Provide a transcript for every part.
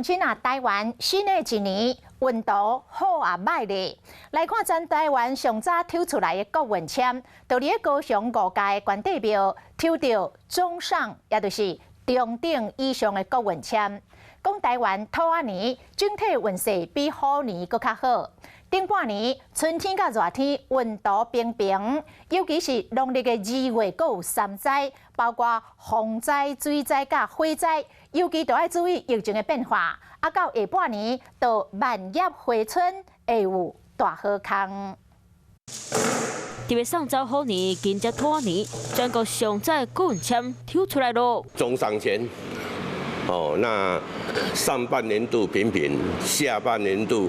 鄉親啊，台灣新的一年運途好抑䆀咧。來看全台灣上早抽出來的國運籤，就佇咧高雄五家的關帝廟抽著中上，也就是中等以上的國運籤。講台灣兔仔年整體運勢比虎年閣較好。頂半年春天佮熱天運途平平，尤其是農曆的2月，閣有三災，包括風災、水災佮火災，尤其著愛注意疫情的變化。啊，到下半年就萬葉回春，會有大好康。特別送走虎年，迎接兔年，全國上早的國運籤抽出來囉。中上籤，哦，那上半年度平平，下半年度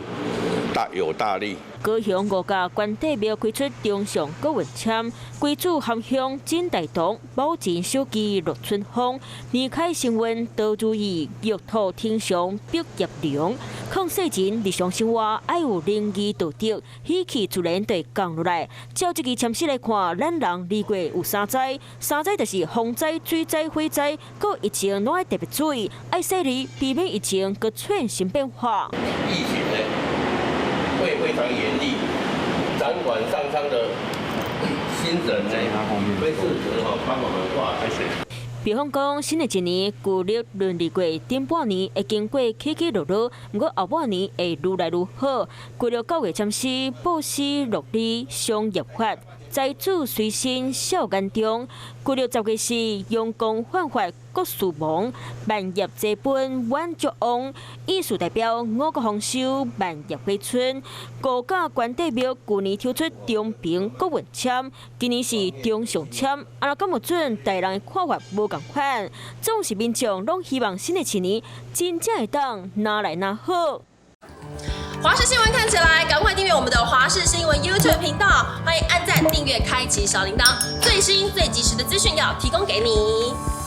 大有大利。高雄五家關帝廟開出中上國運籤，歸主含香真大同，保錢小機樂春風，年開新運多如意，玉兔呈祥百業隆。勸世人日常生活愛有仁義道德，喜氣自然就會降落來。照這支籤詩來看，咱人2月有三災，三災就是風災、水災、火災，閣疫情攏愛特別注意，愛細膩，避免疫情閣出現新變化。疫情呢會非常嚴厲，掌管上蒼的星神呢會適時吼幫我們化解。比方講，新的一年舊曆閏二月頂半年會經過起起落落，毋過後半年會愈來愈好。舊曆9月籤詩，布施樂利商業發，財主隨身笑眼中。舊曆10月是陽光煥發國事忙，萬業濟本滿足旺，意思代表五穀豐收，萬葉回春。五甲關帝廟舊年抽出中平國運籤，今年是中上籤，啊，敢有準？大人的看法無仝款，總是民眾攏希望新的一年真正會當若來若好。華視新聞看起來，趕快訂閱我們的華視新聞 YouTube 頻道，歡迎按讚、訂閱、開啟小鈴鐺，最新最及時的資訊要提供給你。